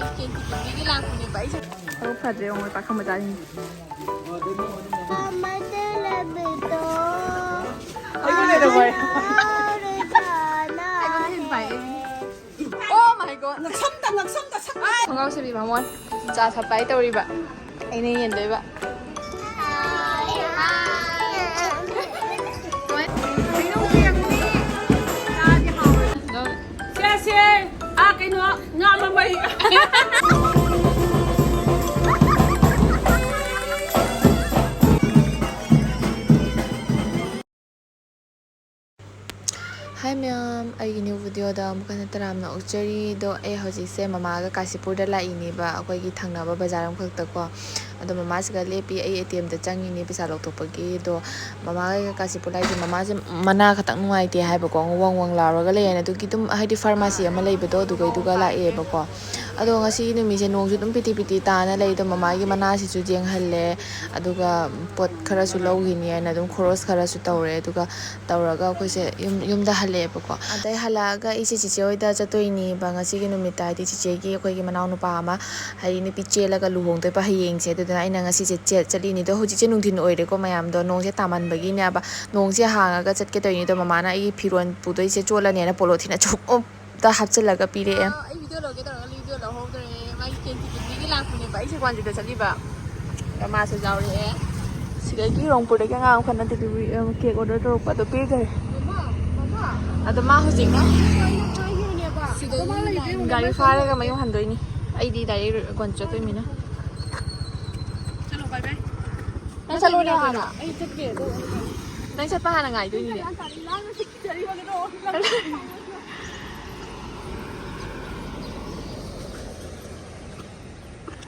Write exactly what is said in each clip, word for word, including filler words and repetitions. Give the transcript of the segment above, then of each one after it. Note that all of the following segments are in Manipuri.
ꯂꯥꯛꯄꯅꯦꯕ ꯑꯩꯁꯦ꯫ ꯊꯕꯛ ꯐꯗ꯭ꯔꯦ ꯌꯦꯡꯉꯣ ꯄꯥꯈꯪ ꯃꯆꯥꯁꯤꯡꯁꯦ꯫ ꯑꯩꯉꯣꯟꯗ ꯍꯦꯟꯅ ꯄꯥꯏ ꯑꯩ꯫ Oh my god꯫ ꯉꯛꯁꯝꯗ, ꯉꯛꯁꯝꯗ ꯁꯛ꯫ ꯈꯣꯡꯒ꯭ꯔꯥꯎ ꯁꯦꯠꯄꯤ ꯕꯥꯃꯣꯟ꯫ ꯆꯥ supply ꯇꯧꯔꯤꯕ꯫ ꯑꯩꯅ ꯌꯦꯟꯗꯣꯏꯕ꯫ ꯁꯦ, ꯁꯦ꯫ ꯑꯥ, ꯀꯩꯅꯣ, ꯉꯥ ꯃꯃꯩ꯫ Hi ꯃꯌꯥꯝ, ꯑꯩꯒꯤ new videoꯗ ꯑꯃꯨꯛ ꯍꯟꯅ ꯇꯔꯥꯝꯅ ꯑꯣꯛꯆꯔꯤ꯫ ꯑꯗꯣ ꯑꯩ ꯍꯧꯖꯤꯛꯁꯦ ꯃꯃꯥꯒ ꯀꯥꯁꯤꯄꯨꯔꯗ ꯂꯥꯛꯏꯅꯦꯕ, ꯑꯩꯈꯣꯏꯒꯤ ꯊꯪꯅꯕ ꯕꯖꯥꯔ ꯑꯃꯈꯛꯇꯀꯣ꯫ ꯑꯗꯣ ꯃꯃꯥꯁꯤꯒ ꯂꯦꯞꯄꯤ, ꯑꯩ ATMꯗ ꯆꯪꯉꯤꯅꯦ ꯄꯩꯁꯥ ꯂꯧꯊꯣꯛꯄꯒꯤ꯫ ꯑꯗꯣ ꯃꯃꯥꯒ ꯀꯥꯁꯤꯄꯨꯔ ꯂꯥꯛꯏꯁꯦ, ꯃꯃꯥꯁꯦ ꯃꯅꯥ ꯈꯛꯇꯪ ꯅꯨꯡꯉꯥꯏꯇꯦ ꯍꯥꯏꯕꯀꯣ, ꯋꯪ ꯋꯪ ꯂꯥꯎꯔꯒ ꯂꯩꯌꯦꯅ꯫ ꯑꯗꯨꯒꯤ ꯑꯗꯨꯝ ꯍꯥꯏꯗꯤ pharmacy ꯑꯃ ꯂꯩꯕꯗꯣ, ꯑꯗꯨꯒꯩꯗꯨꯒ ꯂꯥꯛꯑꯦꯕꯀꯣ꯫ ꯑꯗꯣ ꯉꯁꯤꯒꯤ ꯅꯨꯃꯤꯠꯁꯦ ꯅꯣꯡꯁꯨ ꯑꯗꯨꯝ ꯄꯤꯇꯤ ꯄꯤꯇꯤ ꯇꯥꯅ ꯂꯩ꯫ ꯑꯗꯣ ꯃꯃꯥꯒꯤ ꯃꯅꯥꯁꯤꯁꯨ ꯌꯦꯡꯍꯜꯂꯦ, ꯑꯗꯨꯒ ꯄꯣꯠ ꯈꯔꯁꯨ ꯂꯧꯈꯤꯅꯤ ꯍꯥꯏꯅ ꯑꯗꯨꯝ ꯈꯣꯔꯣꯁ ꯈꯔꯁꯨ ꯇꯧꯔꯦ꯫ ꯑꯗꯨꯒ ꯇꯧꯔꯒ ꯑꯩꯈꯣꯏꯁꯦ ꯌꯨꯝ, ꯌꯨꯝꯗ ꯍꯜꯂꯛꯑꯦꯕꯀꯣ꯫ ꯑꯗꯩ ꯍꯜꯂꯛꯑꯒ ꯑꯩꯁꯦ ꯆꯤꯆꯦ ꯍꯣꯏꯗ ꯆꯠꯇꯣꯏꯅꯦꯕ ꯉꯁꯤꯒꯤ ꯅꯨꯃꯤꯠꯇ, ꯍꯥꯏꯗꯤ ꯆꯤꯆꯦꯒꯤ ꯑꯩꯈꯣꯏꯒꯤ ꯃꯅꯥꯎ ꯅꯨꯄꯥ ꯑꯃ, ꯍꯥꯏꯗꯤ ꯅꯨꯄꯤ ꯆꯦꯜꯂꯒ ꯂꯨꯍꯣꯡꯗꯣꯏꯕ ꯍꯌꯦꯡꯁꯦ꯫ ꯑꯗꯨꯗꯨꯅ ꯑꯩꯅ ꯉꯁꯤꯁꯦ ꯆꯦ-, ꯆꯠꯂꯤꯅꯤ꯫ ꯑꯗꯣ ꯍꯧꯖꯤꯛꯁꯦ ꯅꯨꯡꯊꯤꯟ ꯑꯣꯏꯔꯦꯀꯣ ꯃꯌꯥꯝꯗꯣ, ꯅꯣꯡꯁꯦ ꯇꯥꯃꯟꯕꯒꯤꯅꯦꯕ꯫ ꯅꯣꯡꯁꯦ ꯍꯥꯡꯉꯒ ꯆꯠꯀꯦ ꯇꯧꯔꯤꯅꯤ꯫ ꯑꯗꯣ ꯃꯃꯥꯅ ꯑꯩꯒꯤ ꯐꯤꯔꯣꯜ ꯄꯨꯗꯣꯏꯁꯦ ꯆꯣꯠꯂꯅꯦꯅ ꯄꯣꯂꯣꯊꯤꯟ ꯑꯆꯧꯕ ꯑꯝꯇ ꯍꯥꯞꯆꯤꯜꯂꯒ ꯄꯤꯔꯛꯑꯦ꯫ ꯑꯩ video ꯂꯧꯒꯦ ꯇꯧꯔꯒ video ꯂꯧꯍꯧꯗ꯭ꯔꯦ꯫ ꯃꯥꯒꯤ ꯀꯦꯟꯇꯤꯟꯗꯒꯤ ꯂꯥꯛꯄꯅꯦꯕ꯫ ꯑꯩꯁꯦ ꯋꯥꯟꯖꯤꯗ ꯆꯠꯂꯤꯕ꯫ ꯑꯗ ꯃꯥꯁꯨ ꯌꯥꯎꯔꯛꯑꯦ꯫ ꯁꯤꯗꯒꯤ ꯔꯣꯡꯄꯨꯔꯗꯒꯤ ꯑꯉꯥꯡ ꯑꯃꯈꯛꯅ delivery, ꯑ, cake order ꯇꯧꯔꯛꯄ ꯑꯗꯣ ꯄꯤꯈ꯭ꯔꯦ꯫ ꯑꯗꯣ ꯃꯥ ꯍꯧꯖꯤꯛꯅ ꯁꯤꯗꯒꯤ ꯒꯥꯔꯤ ꯐꯥꯔꯒ ꯃꯌꯨꯝ ꯍꯟꯗꯣꯏꯅꯤ꯫ ꯑꯩꯗꯤ direct ꯒꯣꯟ ꯆꯠꯇꯣꯏꯃꯤꯅ꯫ ꯅꯪ ꯆꯠꯂꯣꯅꯦ ꯍꯥꯟꯅ꯫ ꯅꯪ ꯆꯠꯄ ꯍꯥꯟꯅ ꯉꯥꯏꯗꯣꯏꯅꯤꯅꯦ꯫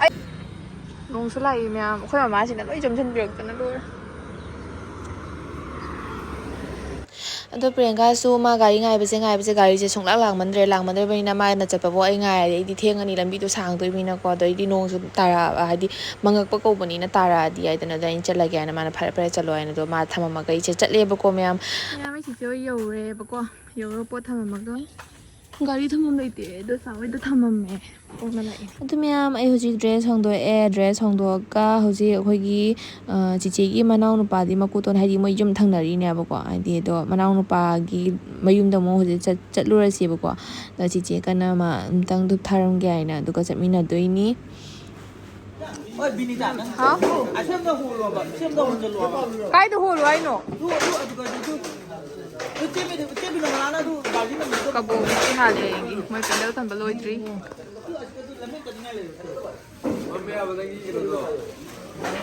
ꯑꯩ ꯅꯣꯡꯁꯨ ꯂꯥꯛꯏ ꯃꯌꯥꯝ꯫ ꯑꯩꯈꯣꯏ ꯃꯃꯥꯁꯤꯅ ꯂꯣꯏ ꯆꯣꯝꯁꯤꯟꯕꯤꯔꯛꯇꯅ ꯂꯣꯏꯔꯦ꯫ ꯑꯗꯣ ꯄ꯭ꯔꯤꯌꯥꯡꯀꯥꯁꯨ ꯃꯥ ꯒꯥꯔꯤ ꯉꯥꯏꯕꯁꯦ, ꯉꯥꯏꯕꯁꯦ, ꯒꯥꯔꯤꯁꯦ ꯁꯨꯡꯂꯥꯛ ꯂꯥꯛꯃꯟꯗ꯭ꯔꯦ꯫ ꯂꯥꯛꯃꯟꯗ꯭ꯔꯕꯅꯤꯅ ꯃꯥꯅ ꯆꯠꯄꯕꯨ ꯑꯩ ꯉꯥꯏꯔꯗꯤ ꯑꯩꯗꯤ ꯊꯦꯡꯉꯅꯤ, ꯂꯝꯕꯤꯗꯣ ꯁꯥꯡꯗꯣꯏꯅꯤꯅꯀꯣ꯫ ꯑꯗꯩꯗꯤ ꯅꯣꯡꯁꯨ ꯇꯥꯔꯛꯑꯕ, ꯍꯥꯏꯗꯤ ꯃꯉꯛꯄ ꯀꯧꯕꯅꯤꯅ ꯇꯥꯔꯛꯑꯗꯤ ꯍꯥꯏꯗꯅ꯫ ꯑꯗ ꯑꯩꯅ ꯆꯠꯂꯒꯦ ꯍꯥꯏꯅ ꯃꯥꯅ "ꯐꯔꯦ, ꯐꯔꯦ, ꯆꯠꯂꯣ" ꯍꯥꯏꯅ ꯑꯗꯣ ꯃꯥ ꯊꯝꯃꯝꯃꯒ ꯑꯩꯁꯦ ꯆꯠꯂꯦꯕꯀꯣ ꯃꯌꯥꯝ꯫ ꯃꯌꯥꯝ ꯑꯩ ꯆꯤꯆꯦ ꯍꯣꯏ ꯌꯧꯔꯦꯕꯀꯣ꯫ ꯌꯧꯔꯒ ꯄꯣꯠ ꯊꯝꯃꯝꯃꯒ ꯒꯥꯔꯤ ꯊꯝꯐꯝ ꯂꯩꯇꯦ, ꯑꯗꯣ ꯆꯥ ꯍꯣꯏꯗ ꯊꯝꯃꯝꯃꯦ꯫ ꯈꯣꯡꯅ ꯂꯥꯛꯑꯦ꯫ ꯑꯗꯨ ꯃꯌꯥꯝ, ꯑꯩ ꯍꯧꯖꯤꯛ dress ꯍꯣꯡꯗꯣꯛꯑꯦ꯫ Dress ꯍꯣꯡꯗꯣꯛꯑꯒ ꯍꯧꯖꯤꯛ ꯑꯩꯈꯣꯏꯒꯤ, ꯑ, ꯆꯤꯆꯦꯒꯤ ꯃꯅꯥꯎ ꯅꯨꯄꯥꯗꯤ ꯃꯀꯨꯇꯣꯟ, ꯍꯥꯏꯗꯤ ꯃꯣꯏ ꯌꯨꯝ ꯊꯪꯅꯔꯤꯅꯦꯕꯀꯣ, ꯍꯥꯏꯗꯤ, ꯑꯗꯣ ꯃꯅꯥꯎ ꯅꯨꯄꯥꯒꯤ ꯃꯌꯨꯝꯗ ꯑꯃꯨꯛ ꯍꯧꯖꯤꯛ ꯆꯠ-, ꯆꯠꯂꯨꯔꯁꯦꯕꯀꯣ꯫ ꯑꯗ ꯆꯤꯆꯦ ꯀꯟꯅ ꯑꯃ ꯑꯝꯇꯪ ꯙꯨꯞ ꯊꯥꯔꯝꯒꯦ ꯍꯥꯏꯅ, ꯑꯗꯨꯒ ꯆꯠꯃꯤꯟꯅꯗꯣꯏꯅꯤ꯫ ꯍꯣꯏ, ꯕꯤꯅꯤꯇꯥ, ꯅꯪ ꯍꯥꯎ? ꯑꯁꯦꯝꯗ ꯍꯣꯜꯂꯣꯕ, ꯑꯁꯦꯝꯗ ꯍꯣꯜꯖꯜꯂꯣꯕ꯫ ꯀꯥꯏꯗ ꯍꯣꯜꯂꯣ ꯍꯥꯏꯅꯣ? ꯑꯗꯨ, ꯑꯗꯨ, ꯑꯗꯨ, ꯑꯗꯨ, ꯑꯗꯨ ꯆꯦ ꯕꯤꯅꯣ-, ꯆꯦ ꯕꯤꯅꯣꯃꯅꯥꯅ ꯑꯗꯨ ꯕꯥꯜꯇꯤꯟ ꯑꯃꯗ ꯀꯕꯣꯛ ꯃꯇꯦꯛ ꯍꯥꯜꯂꯦ ꯑꯩꯒꯤ꯫ ꯃꯣꯏ ꯄꯦꯟꯗꯜ ꯊꯝꯕ ꯂꯣꯏꯗ꯭ꯔꯤ꯫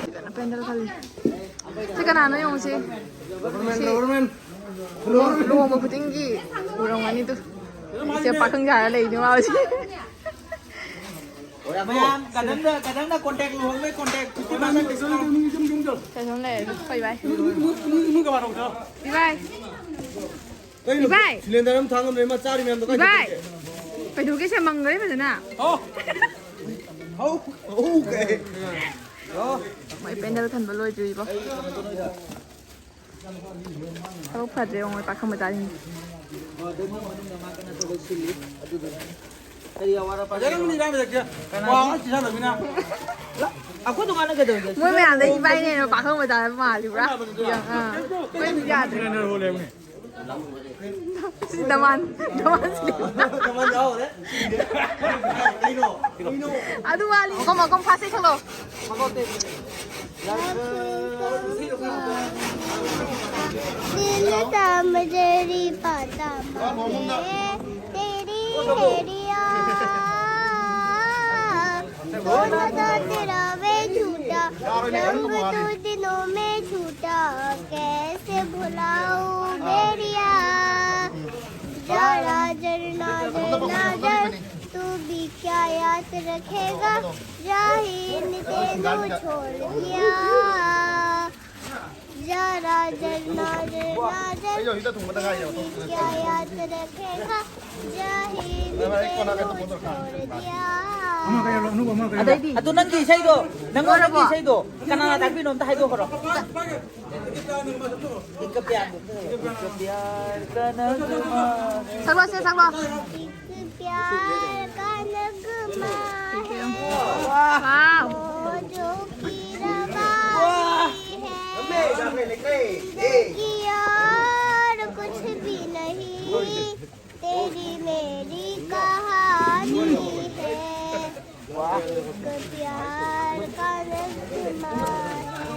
ꯁꯤꯗꯅ ꯄꯦꯟꯗꯜ ꯈꯜꯂꯤ꯫ ꯁꯤ ꯀꯅꯥꯅꯣ ꯌꯦꯡꯉꯨꯁꯤ꯫ ꯁꯤ ꯂꯨꯍꯣꯡꯕ ꯈꯨꯗꯤꯡꯒꯤ ꯎꯔꯝꯒꯅꯤꯗꯨ꯫ ꯁꯤ ꯄꯥꯈꯪ ꯁꯥꯔ ꯂꯩꯅꯤ ꯃꯥ ꯍꯧꯖꯤꯛ꯫ ꯃꯌꯥꯝ ꯀꯗꯪꯗ, ꯀꯗꯪꯗ contact, ꯂꯨꯍꯣꯡꯕꯩ contact, fifty percent discount꯫ ꯀꯩꯅꯣꯝ ꯂꯩꯔꯦ, ꯑꯩꯈꯣꯏ ꯏꯕꯥꯏ꯫ ꯏꯕꯥꯏ꯫ ꯀꯩꯅꯣ? ꯏꯕꯥꯏ꯫ Cylinder ꯑꯃ ꯊꯥꯡꯉꯝꯗ꯭ꯔꯦ, ꯃꯥ ꯆꯥꯔꯤ ꯃꯌꯥꯝꯗꯣ ꯀꯥꯏ ꯏꯕꯥꯏ꯫ ꯆꯠꯈ꯭ꯔꯒꯦ? ꯀꯩꯗꯧꯒꯦ, ꯁꯦ ꯃꯪꯈ꯭ꯔꯦ ꯐꯖꯅ꯫ ꯍꯧ, ꯍꯧ, ꯀꯩ? ꯃꯣꯏ ꯄꯦꯟꯗꯜ ꯈꯟꯕ ꯂꯣꯏꯗ꯭ꯔꯤꯕꯣ꯫ ꯊꯕꯛ ꯐꯗ꯭ꯔꯦ, ꯃꯣꯏ ꯄꯥꯈꯪ ꯃꯆꯥꯁꯤꯡꯁꯦ꯫ ꯐꯖꯔꯝꯒꯅꯤ ꯏꯕꯥꯏ ꯃꯊꯛꯁꯦ꯫ ꯋꯥ ꯑꯃ ꯆꯤꯟꯖꯥꯛꯅꯕꯅꯤꯅ꯫ ꯑꯩꯈꯣꯏ ꯗꯨꯀꯥꯟꯗ ꯀꯩꯗꯧꯔꯤꯒꯦ? ꯃꯣꯏ ꯃꯌꯥꯝꯗ ꯏꯕꯥꯏꯅꯦꯅ ꯄꯥꯈꯪ ꯃꯆꯥ ꯃꯥꯜꯂꯤꯕ꯭ꯔꯥ? ꯑꯥ꯫ ꯑꯩꯈꯣꯏ ꯌꯥꯗ꯭ꯔꯦ꯫ ꯁꯤ ꯗꯃꯥꯟ, ꯗꯃꯥꯟ ꯁꯤꯗꯤ꯫ ꯗꯃꯥꯟ ꯌꯥꯎꯔꯦ꯫ ꯀꯩꯅꯣ? ꯀꯩꯅꯣ? ꯑꯗꯨ ꯋꯥꯠꯂꯤ꯫ ꯃꯈꯣꯡ, ꯃꯈꯣꯡ ꯐꯥꯁꯦ ꯈꯜꯂꯣ꯫ दिल था मजरी पाता मारे, तेरी हेरिया। बोला था तेरा वे झूठा, रंग तो दिनों में छूटा, कैसे भुलाऊं मेरिया। जरा जरना जरना जर, तू भी क्या याद रखेगा, जाहिन तेनू छोड़ दिया। जरा जरना जरना जर, तू भी क्या याद रखेगा, जाहिन तेनू छोड़ दिया। ꯑꯗꯩꯗꯤ ꯑꯗꯨ ꯅꯪꯒꯤ ꯏꯁꯩꯗꯣ, ꯅꯪ ꯂꯣꯏꯔꯕꯣ? ꯅꯪꯒꯤ ꯏꯁꯩꯗꯣ ꯀꯅꯥꯅ ꯇꯥꯛꯄꯤꯅꯣ ꯑꯝꯇ ꯍꯥꯏꯗꯣꯛꯈ꯭ꯔꯣ꯫ ꯏꯀ ꯄ꯭ꯌꯥꯔ, ꯏꯀ ꯄ꯭ꯌꯥꯔ ꯀ ꯅꯒꯃꯥ꯫ ꯁꯛꯂꯣꯁꯦ, ꯁꯛꯂꯣ꯫ प्यार का नगमा है, वाह। वो जो की रवानी है, की और कुछ भी नहीं, तेरी मेरी कहानी है। एक प्यार का नगमा है।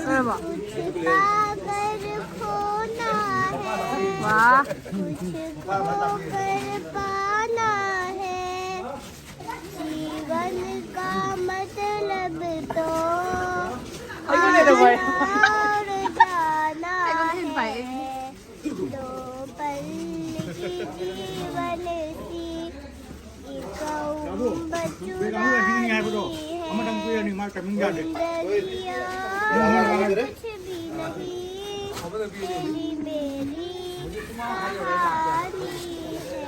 अरे वाह। कुछ पाकर खोना है। वाह। कुछ खोकर पाना है। जीवन का मतलब तो आना और जाना है। दो पल की जीवन सी एक उम्र चुरानी है। जिंदगी और कुछ भी नहीं, तेरी मेरी कहानी है।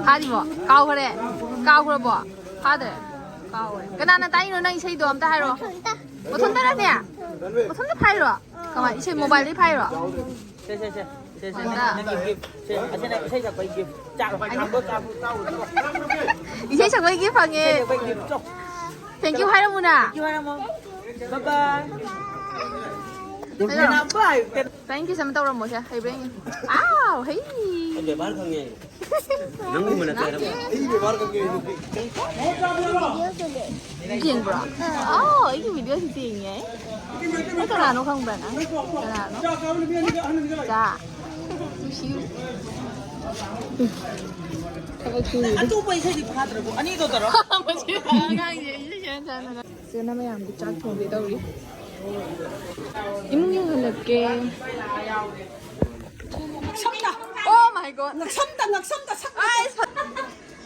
ꯐꯥꯗ꯭ꯔꯤꯕꯣ? ꯀꯥꯎꯈ꯭ꯔꯦ? ꯀꯥꯎꯈ꯭ꯔꯕꯣ? ꯐꯥꯗ꯭ꯔꯦ? ꯀꯥꯎꯈ꯭ꯔꯦ꯫ ꯀꯅꯥꯅ ꯇꯥꯛꯏꯅꯣ ꯅꯪ ꯏꯁꯩꯗꯣ? ꯑꯝꯇ ꯍꯥꯏꯔꯣ꯫ ꯃꯊꯟꯇ꯫ ꯃꯊꯟꯇꯔꯅꯦ? ꯃꯊꯟꯇ ꯐꯥꯏꯔꯣ? ꯀꯃꯥꯏ? ꯏꯁꯩ ꯃꯣꯕꯥꯏꯜꯗꯩ ꯐꯥꯏꯔꯣ? ꯁꯦ, ꯁꯦ, ꯁꯦ, ꯁꯦ, ꯁꯦ, ꯃꯊꯟꯇ꯫ ꯅꯪꯒꯤ ꯒꯤꯐ꯫ ꯁꯦ, ꯑꯁꯤꯅ ꯏꯁꯩ ꯁꯛꯄꯒꯤ ꯒꯤꯐ꯫ ꯆꯥꯔꯣ꯫ ꯑꯩꯅ ꯆꯥꯕꯨ, ꯆꯥꯕꯨ, ꯆꯥꯕꯨ꯫ ꯏꯁꯩ ꯁꯛꯄꯒꯤ ꯐꯪꯉꯦ꯫ ꯏꯁꯩ ꯁꯛꯄꯒꯤ ꯒꯤꯐ꯫ ꯆꯣ꯫ Thank you ꯍꯥꯏꯔꯝꯃꯨꯅ꯫ Thank you ꯍꯥꯏꯔꯝꯃꯣ꯫ Bye bye꯫ ꯀꯩꯅꯣ? ꯀꯩꯅꯣ? Bye꯫ Thank you ꯁꯦ ꯑꯃ ꯇꯧꯔꯝꯃꯣꯁꯦ꯫ ꯍꯩꯕ꯭ꯔꯥ ꯌꯦꯡꯒꯦ꯫ ꯑꯥꯎ, ꯍꯩ꯫ ꯑꯩ ꯕꯦꯕꯥꯔ ꯈꯪꯉꯦ꯫ ꯅꯪꯒꯨꯝꯕ ꯅꯠꯇꯦ ꯍꯥꯏꯔꯕ? ꯑꯩ ꯕꯦꯕꯥꯔ ꯈꯪꯉꯦ꯫ ꯌꯦꯡꯕ꯭ꯔꯣ? ꯑꯥꯎ, ꯑꯩꯒꯤ ꯚꯤꯗꯤꯑꯣꯁꯤ ꯌꯦꯡꯉꯦ꯫ ꯑꯩ ꯀꯅꯥꯅꯣ ꯈꯪꯕ꯭ꯔꯥ ꯅꯪ? ꯀꯅꯥꯅꯣ? ꯆꯥ꯫ ꯅꯨꯡꯁꯤ꯫ ꯊꯕꯛ ꯁꯨꯔꯤ꯫ ꯑꯇꯣꯞꯄ ꯏꯁꯩꯗꯤ ꯐꯥꯗ꯭ꯔꯕꯣ? ꯑꯅꯤꯗꯣ ꯇꯧꯔꯣ꯫ ꯃꯁꯤ ꯑꯉꯥꯡꯁꯦ ꯏꯁꯩ ꯁꯛꯍꯟ ꯁꯛꯍꯟꯗꯅ꯫ ꯆꯦꯅ ꯃꯌꯥꯝꯒꯤ ꯆꯥꯛ ꯊꯣꯡꯒꯦ ꯇꯧꯔꯤ꯫ ꯏꯃꯨꯡ ꯌꯦꯡꯍꯜꯂꯛꯀꯦ꯫ ꯅꯛꯁꯝꯗ꯫ Oh my God꯫ ꯅꯛꯁꯝꯗ, ꯅꯛꯁꯝꯗ ꯁꯛ꯫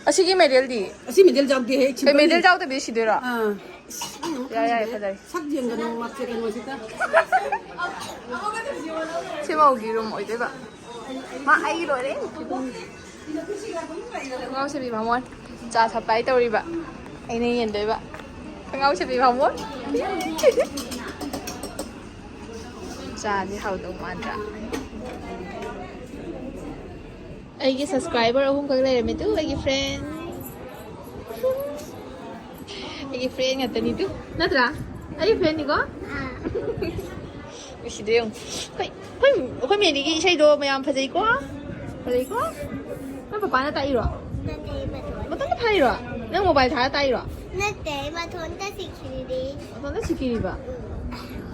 ꯑꯁꯤꯒꯤ ꯃꯦꯗꯜꯗꯤ? ꯑꯁꯤ ꯃꯦꯗꯜ ꯌꯥꯎꯗꯦꯍꯦ, ꯀꯩ ꯁꯤꯝꯄꯜꯅꯤ꯫ ꯃꯦꯗꯜ ꯌꯥꯎꯗꯕꯤ ꯁꯤꯗꯣꯏꯔꯣ? ꯑꯥ꯫ ꯑꯁ, ꯑꯩꯅ ꯑꯃꯨꯛ ꯌꯥꯏ, ꯌꯥꯏ, ꯈꯪꯗꯦ꯫ ꯐꯖꯔꯦ꯫ ꯁꯛ ꯌꯦꯡꯒꯅꯨ, ꯃꯥꯛꯁꯦ ꯀꯩꯅꯣꯁꯤꯗ꯫ ꯁꯤ ꯃꯧꯒꯤ ꯔꯨꯝ ꯑꯣꯏꯗꯣꯏꯕ꯫ ꯃꯥ ꯑꯩꯒꯤ ꯂꯣꯏꯔꯦ꯫ ꯈꯣꯡꯒ꯭ꯔꯥꯎ ꯁꯦꯠꯄꯤ ꯕꯥꯃꯣꯟ꯫ ꯆꯥ supply ꯇꯧꯔꯤꯕ꯫ ꯑꯩꯅ ꯌꯦꯟꯗꯣꯏꯕ꯫ ꯈꯣꯡꯒ꯭ꯔꯥꯎ ꯁꯦꯠꯄꯤ ꯕꯥꯃꯣꯟ꯫ ꯆꯥꯁꯦ ꯍꯥꯎꯗꯧ ꯃꯥꯟꯗ꯭ꯔꯥ? ꯑꯩꯒꯤ subscriber ꯑꯍꯨꯝꯈꯛ ꯂꯩꯔꯝꯃꯦ ꯇꯨ, ꯑꯩꯒꯤ friend꯫ ꯑꯩꯒꯤ friend ꯉꯥꯛꯇꯅꯤ ꯇꯨ꯫ ꯅꯠꯇ꯭ꯔꯥ? ꯑꯩꯒꯤ friendꯅꯤꯀꯣ? ꯅꯨꯡꯁꯤꯗ꯭ꯔꯦ ꯌꯦꯡꯉꯨ꯫ ꯑꯩꯈꯣꯏ, ꯑꯩꯈꯣꯏ, ꯑꯩꯈꯣꯏ ꯃꯦꯅꯤꯒꯤ ꯏꯁꯩꯗꯣ ꯃꯌꯥꯝ ꯐꯖꯩꯀꯣ? ꯐꯖꯩꯀꯣ? ꯅꯪ ꯄꯄꯥꯅ ꯇꯥꯛꯏꯔꯣ? ꯅꯠꯇꯦ, ꯃꯇꯣꯟ꯫ ꯃꯇꯣꯟꯗ ꯐꯥꯔꯤꯔꯣ? ꯅꯪ mobile ꯊꯥꯔ ꯇꯥꯛꯏꯔꯣ? ꯅꯠꯇꯦ, ꯃꯇꯣꯟꯇ ꯁꯤꯈꯤꯔꯤꯅꯤ꯫ ꯃꯇꯣꯟꯇ ꯁꯤꯈꯤꯔꯤꯕ? ꯎꯝ꯫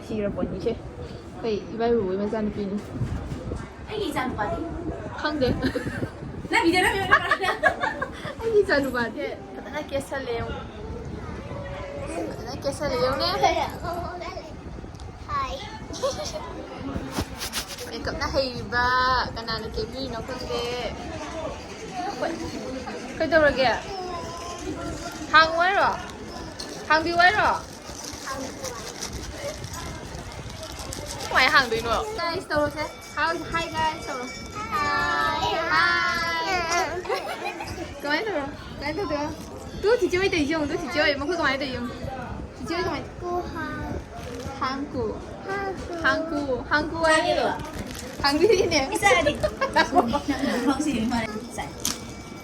ꯁꯤꯈ꯭ꯔ ꯄꯣꯠꯅꯤꯁꯦ꯫ ꯑꯩꯈꯣꯏ ꯏꯕꯥꯏ ꯕꯣꯕꯣꯏ ꯃꯆꯥꯅꯨꯄꯤꯅꯤ꯫ ꯑꯩꯒꯤ ꯏꯆꯥꯅꯨꯄꯥꯗꯤ? ꯈꯪꯗꯦ꯫ ꯅꯪꯒꯤꯗꯤ ꯅꯪ ꯑꯩꯒꯤ ꯏꯆꯥꯅꯨꯄꯥꯗꯤ ꯐꯖꯅ ꯀꯦꯁꯜꯂꯦ ꯌꯦꯡꯉꯨ꯫ ꯐꯖꯅ ꯀꯦꯁꯜꯂꯦ ꯌꯦꯡꯉꯨꯅꯦ꯫ ꯍꯥꯏ꯫ Makeupꯅ ꯍꯩꯔꯤꯕ ꯀꯅꯥꯅ ꯀꯦꯕꯤꯔꯤꯅꯣ ꯈꯪꯗꯦ꯫ ꯍꯣꯏ꯫ ꯀꯩꯗꯧꯔꯒꯦ? ꯍꯥꯡꯉꯨ ꯍꯥꯏꯔꯣ? ꯍꯥꯡꯕꯤꯌꯨ ꯍꯥꯏꯔꯣ? ꯀꯃꯥꯏꯅ ꯍꯥꯡꯗꯣꯏꯅꯣ? Guys, ꯇꯧꯔꯣꯁꯦ꯫ Hi, hi guys ꯇꯧꯔꯣ꯫ Hi. Hi. ꯀꯃꯥꯏꯅ ꯇꯧꯔꯣ? ꯀꯃꯥꯏꯅ ꯇꯧꯗꯣꯏꯅꯣ? ꯇꯨ ꯆꯤꯆꯦ ꯍꯣꯏ ꯇꯧꯔꯤꯁꯦ ꯌꯦꯡꯉꯨ, ꯇꯨ ꯆꯤꯆꯦ ꯍꯣꯏ ꯃꯈꯨꯠ ꯀꯃꯥꯏꯅ ꯇꯧꯔꯤꯁꯦ ꯌꯦꯡꯉꯨ꯫ ꯆꯤꯆꯦ ꯍꯣꯏ ꯀꯃꯥꯏꯅ? ꯍꯥꯡꯀꯨ꯫ ꯍꯥꯡꯀꯨ꯫ ꯍꯥꯡꯀꯨ ꯍꯥꯏꯔꯤꯔꯣ? ꯍꯥꯡꯕꯤꯔꯤꯅꯦ꯫ ꯏꯆꯥꯗꯤ꯫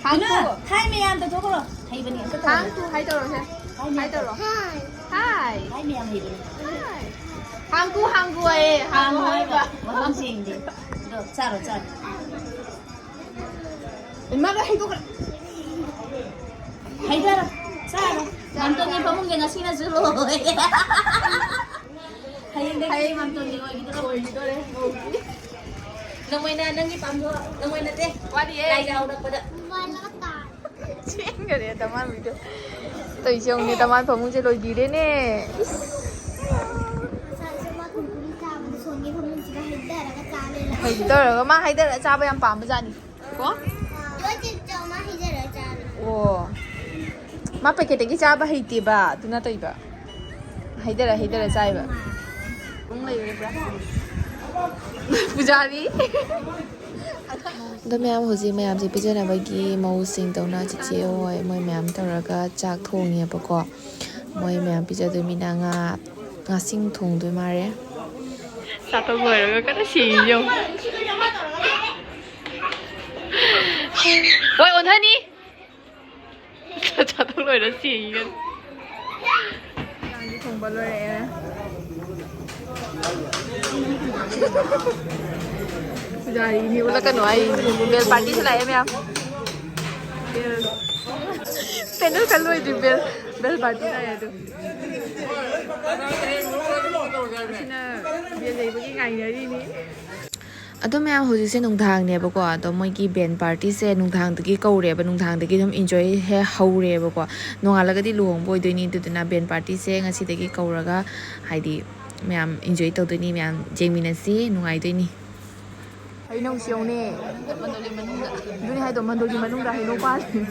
ꯍꯥꯡꯀꯨ꯫ ꯍꯥꯏ ꯃꯌꯥꯝ ꯇꯧꯊꯣꯛꯈ꯭ꯔꯣ꯫ ꯍꯩꯕꯅꯤ ꯑꯝꯇ ꯇꯧꯔꯣ꯫ ꯍꯥꯡꯀꯨ ꯍꯥꯏ ꯇꯧꯔꯣꯁꯦ꯫ ꯍꯥꯏ ꯇꯧꯔꯣ꯫ ꯍꯥꯏ꯫ ꯍꯥꯏ ꯃꯌꯥꯝ ꯍꯩꯕꯅꯤ꯫ ꯍꯥꯡꯀꯨ ꯍꯥꯡꯀꯨ ꯍꯥꯏꯌꯦ꯫ ꯍꯥꯡꯀꯨ ꯍꯥꯡꯀꯨ ꯍꯥꯏꯕ꯫ ꯍꯥꯏꯕ꯫ ꯃꯐꯝ ꯁꯦꯡꯗꯦ꯫ ꯑꯗꯣ ꯆꯥꯔꯣ, ꯆꯥꯔꯣ꯫ ꯏꯃꯥ ꯂꯣꯏ ꯍꯩꯗꯣꯛꯈ꯭ꯔꯦ꯫ ꯍꯩꯗꯔꯣ꯫ ꯆꯥꯔꯣ꯫ ꯃꯥꯝꯇꯣꯟꯒꯤ ꯐꯃꯨꯡꯁꯦ ꯉꯁꯤꯅꯁꯨ ꯂꯣꯏ꯫ ꯍꯌꯦꯡꯗꯒꯤ ꯍꯌꯦꯡ ꯃꯥꯝꯇꯣꯟꯒꯤ ꯂꯣꯏꯈꯤꯗꯣꯔꯦ꯫ ꯂꯣꯏꯈꯤꯗꯣꯔꯦ꯫ ꯅꯣꯡꯃꯩꯅ ꯅꯪꯒꯤ ꯄꯥꯝꯕꯣ-, ꯅꯣꯡꯃꯩ ꯅꯠꯇꯦ꯫ ꯋꯥꯠꯂꯤꯌꯦ꯫ ꯂꯥꯏ ꯍꯔꯥꯎꯔꯛꯄꯗ꯫ ꯆꯦꯟꯈꯔꯦ ꯗꯃꯥꯟ video꯫ ꯇꯧꯔꯤꯁꯦ ꯌꯦꯡꯉꯨꯅꯦ, ꯗꯃꯥꯟ ꯐꯃꯨꯡꯁꯦ ꯂꯣꯏꯕꯤꯔꯦꯅꯦ꯫ ꯏꯁ꯫ ꯉꯁꯥꯏꯁꯨ ꯃꯥ ꯀꯨꯔꯀꯨꯔꯤ ꯆꯥꯕꯗ ꯁꯣꯟꯒꯤ ꯐꯃꯨꯡꯁꯤꯗ ꯍꯩꯊꯔꯒ ꯆꯥ ꯂꯩꯔꯝꯃꯦ꯫ ꯍꯩꯊꯔꯒ ꯃꯥ ꯍꯩꯊꯔꯒ ꯆꯥꯕ ꯌꯥꯝ ꯄꯥꯝꯕ ꯖꯥꯠꯅꯤ꯫ ꯀꯣ? ꯂꯣꯏ ꯆꯤꯛ ꯆꯥꯎ ꯃꯥ ꯍꯩꯊꯔꯒ ꯆꯥꯕ꯫ ꯑꯣ꯫ ꯃꯥ packetꯇꯒꯤ ꯆꯥꯕ ꯍꯩꯇꯦꯕ, ꯑꯗꯨꯅ ꯇꯧꯏꯕ꯫ ꯍꯩꯊꯔ ꯍꯩꯊꯔ ꯆꯥꯏꯕ꯫ ꯄꯨꯡ ꯂꯩꯔꯦ ꯄꯨꯔꯥ꯫ ꯄꯨꯖꯥꯔꯤ꯫ ꯑꯗꯣ ꯃꯌꯥꯝ ꯍꯧꯖꯤꯛ ꯃꯌꯥꯝꯁꯦ ꯄꯤꯖꯅꯕꯒꯤ ꯃꯧꯁꯤꯡ ꯇꯧꯅ ꯆꯤꯆꯦ ꯍꯣꯏ ꯃꯣꯏ ꯃꯌꯥꯝ ꯇꯧꯔꯒ ꯆꯥꯛ ꯊꯣꯡꯉꯦꯕꯀꯣ꯫ ꯃꯣꯏ ꯃꯌꯥꯝ ꯄꯤꯖꯗꯣꯏꯃꯤꯅ ꯉꯥ, ꯉꯥꯁꯤꯡ ꯊꯣꯡꯗꯣꯏ ꯃꯥꯜꯂꯦ꯫ ꯆꯥꯊꯣꯛ ꯂꯣꯏꯔꯒ ꯀꯟꯅ ꯁꯤꯔꯤ ꯌꯦꯡꯉꯨ꯫ ꯍꯣꯏ, ꯑꯣꯟꯊꯅꯤ꯫ ꯆꯥꯊꯣꯛ ꯂꯣꯏꯔ ꯁꯦꯡꯉꯤꯒꯅꯤ꯫ ꯆꯥꯛꯇꯤ ꯊꯣꯡꯕ ꯂꯣꯏꯔꯛꯑꯦ꯫ ꯄꯨꯖꯥꯔꯤꯅꯤ ꯎꯠꯂꯛꯀꯅꯨ ꯍꯥꯏꯔꯤꯅꯤ꯫ ꯕꯦꯜ ꯄꯥꯔꯇꯤꯁꯨ ꯂꯥꯛꯑꯦ ꯃꯌꯥꯝ꯫ ꯕꯦꯜ꯫ ꯄꯦꯟꯗꯜ ꯈꯜ ꯂꯣꯏꯗ꯭ꯔꯤ ꯕꯦꯜ꯫ ꯕꯦꯜ ꯄꯥꯔꯇꯤ ꯂꯥꯛꯑꯦ ꯑꯗꯨ꯫ ꯑꯁꯤꯅ ꯕꯦꯜ ꯂꯩꯕꯒꯤ ꯉꯥꯏꯅꯔꯤꯅꯤ꯫ ꯑꯗꯣ ꯃꯌꯥꯝ, ꯍꯧꯖꯤꯛꯁꯦ ꯅꯨꯡꯗꯥꯡꯅꯦꯕꯀꯣ, ꯑꯗꯣ ꯃꯣꯏꯒꯤ ꯕꯦꯟ ꯄꯥꯔꯇꯤꯁꯦ ꯅꯨꯡꯗꯥꯡꯗꯒꯤ ꯀꯧꯔꯦꯕ, ꯅꯨꯡꯗꯥꯡꯗꯒꯤ ꯑꯗꯨꯝ ꯏꯟꯖꯣꯏ ꯍꯦ ꯍꯧꯔꯦꯕꯀꯣ꯫ ꯅꯣꯡꯉꯥꯜꯂꯒꯗꯤ ꯂꯨꯍꯣꯡꯕ ꯑꯣꯏꯗꯣꯏꯅꯤ, ꯑꯗꯨꯗꯨꯅ ꯕꯦꯟ ꯄꯥꯔꯇꯤꯁꯦ ꯉꯁꯤꯗꯒꯤ ꯀꯧꯔꯒ ꯍꯥꯏꯗꯤ ꯃꯌꯥꯝ ꯏꯟꯖꯣꯏ ꯇꯧꯗꯣꯏꯅꯤ, ꯃꯌꯥꯝ ꯌꯦꯡꯃꯤꯟꯅꯁꯤ, ꯅꯨꯡꯉꯥꯏꯗꯣꯏꯅꯤ꯫ ꯍꯩꯅꯧꯁꯤ ꯌꯦꯡꯉꯨꯅꯦ꯫ ꯑꯗꯨꯅꯤ ꯍꯥꯏꯗꯣ, ꯃꯟꯗꯣꯂꯤ ꯃꯅꯨꯡꯗ ꯍꯩꯅꯧ ꯄꯥꯜꯂꯤ꯫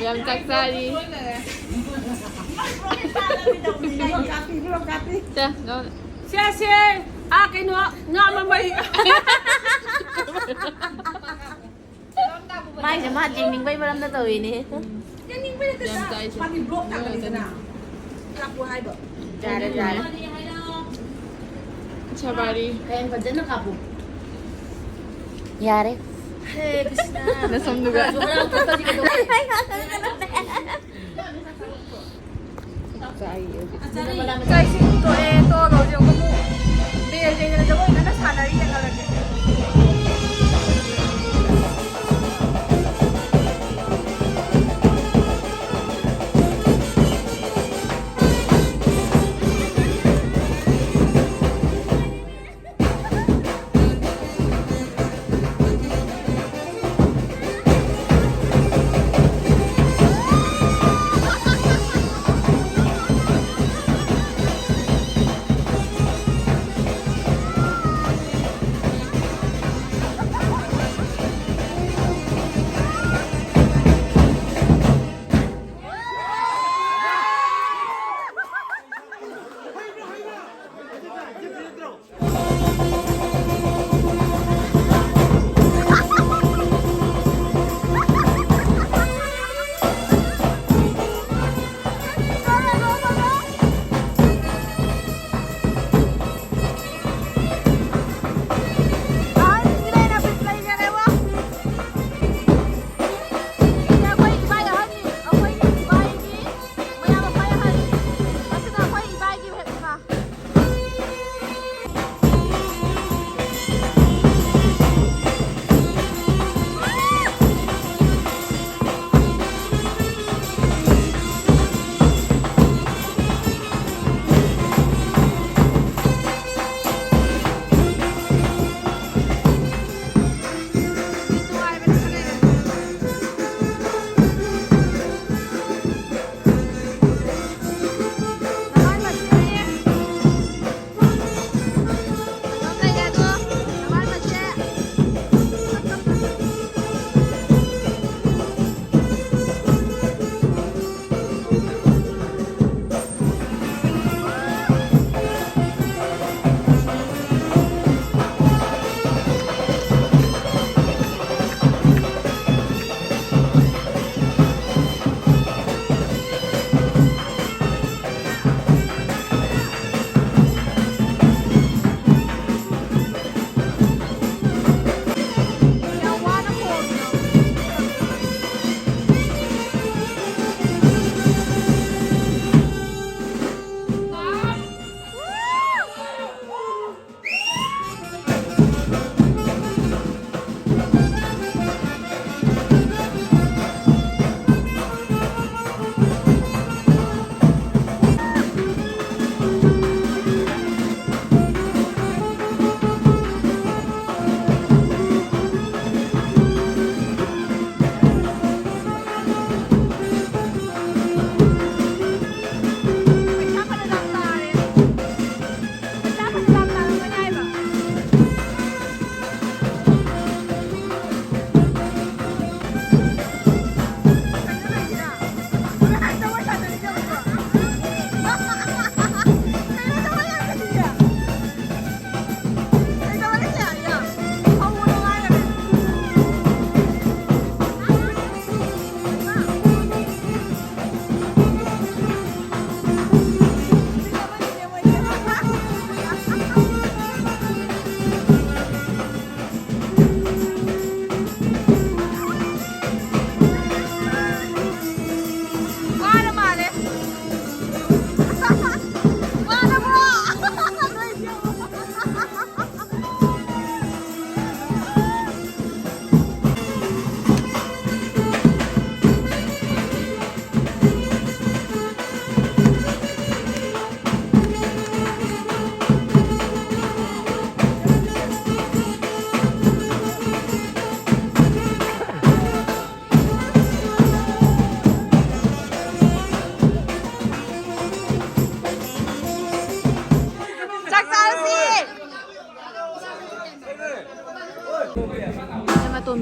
ꯌꯥꯝ ꯆꯥꯛ ꯆꯥꯔꯤ꯫ ꯆꯥ, ꯉꯥꯎ-, ꯁꯦ, ꯁꯦ꯫ ꯑꯥ, ꯀꯩꯅꯣ, ꯉꯥ ꯃꯃꯩ꯫ ꯃꯥꯏꯁꯦ ꯃꯥ ꯌꯦꯡꯅꯤꯡꯕꯩ ꯃꯔꯝꯗ ꯇꯧꯔꯤꯅꯦ꯫ ꯌꯦꯡꯅꯤꯡꯕꯩ ꯅꯠꯇꯦꯗ꯫ ꯌꯥꯝ ꯆꯥꯏꯁꯦ꯫ ꯃꯥꯗꯤ ꯕ꯭ꯂꯣꯛ ꯇꯥꯒꯜꯂꯤꯗꯅ꯫ ꯆꯥꯛꯄꯨ ꯍꯥꯏꯕ꯫ ꯌꯥꯔꯦ, ꯌꯥꯔꯦ꯫ ꯁꯕꯥꯔꯤ꯫ ꯍꯌꯦꯡ ꯐꯖꯅ ꯀꯥꯞꯄꯨ꯫ ꯌꯥꯔꯦ꯫ ꯍꯔꯦ ꯀ꯭ꯔꯤꯁꯅ꯫ ꯅꯁꯝꯗꯨꯒ꯫ ꯍꯔꯥꯎ ꯊꯣꯛꯄꯁꯤ ꯀꯩꯗꯧꯕ? ꯆꯥꯛ ꯏꯁꯤꯡ ꯇꯣꯛꯑꯦ, ꯇꯣꯛꯑꯒ ꯍꯧꯖꯤꯛ ꯑꯃꯨꯛ ꯕꯦꯜ ꯂꯦꯡꯗꯅ ꯖꯒꯣꯏ ꯀꯟꯅ ꯁꯥꯟꯅꯔꯤ, ꯌꯦꯡꯍꯜꯂꯒꯦ꯫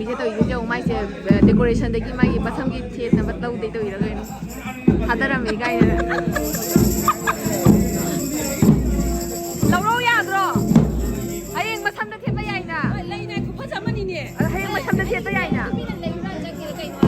ꯁꯦ ꯇꯧꯔꯤꯁꯦ ꯌꯦꯡꯉꯨ, ꯃꯥꯏꯁꯦ, ꯑ, decorationꯗꯒꯤ ꯃꯥꯒꯤ ꯃꯁꯝꯒꯤ ꯊꯦꯠꯅꯕ ꯂꯧꯗꯦ ꯇꯧꯔꯤꯔ ꯀꯩꯅꯣ? ꯊꯥꯗꯔꯝꯃꯦ ꯀꯥꯏꯅ꯫ ꯂꯧꯔꯧ ꯌꯥꯗ꯭ꯔꯣ? ꯍꯌꯦꯡ ꯃꯁꯝꯗ ꯊꯦꯠꯄ ꯌꯥꯏꯅ꯫ ꯍꯣꯏ, ꯂꯩꯅꯦ, ꯈꯨꯐꯖ ꯑꯃꯅꯤꯅꯦ꯫ ꯑꯗ ꯍꯌꯦꯡ ꯃꯁꯝꯗ ꯊꯦꯠꯄ ꯌꯥꯏꯅ꯫ ꯅꯨꯄꯤꯅ ꯂꯩꯕ꯭ꯔꯥ ꯆꯠꯀꯦꯔꯥ ꯀꯩꯅꯣ?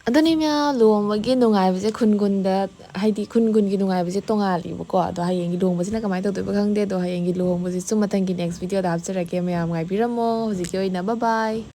ꯑꯗꯨꯅꯤ ꯃꯌꯥꯝ, ꯂꯨꯍꯣꯡꯕꯒꯤ ꯅꯨꯡꯉꯥꯏꯕꯁꯦ ꯈꯨꯟ ꯈꯨꯟꯗ, ꯍꯥꯏꯗꯤ ꯈꯨꯟ ꯈꯨꯟꯒꯤ ꯅꯨꯡꯉꯥꯏꯕꯁꯦ ꯇꯣꯡꯉꯥꯜꯂꯤꯕꯀꯣ꯫ ꯑꯗꯣ ꯍꯌꯦꯡꯒꯤ ꯂꯨꯍꯣꯡꯕꯁꯤꯅ ꯀꯃꯥꯏꯅ ꯇꯧꯗꯣꯏꯕ ꯈꯪꯗꯦ꯫ ꯑꯗꯣ ꯍꯌꯦꯡꯒꯤ ꯂꯨꯍꯣꯡꯕꯁꯤꯁꯨ ꯃꯊꯪꯒꯤ next videoꯗ ꯍꯥꯞꯆꯔꯛꯀꯦ꯫ ꯃꯌꯥꯝ ꯉꯥꯏꯕꯤꯔꯝꯃꯣ꯫ ꯍꯧꯖꯤꯛꯀꯤ ꯑꯣꯏꯅ bye bye꯫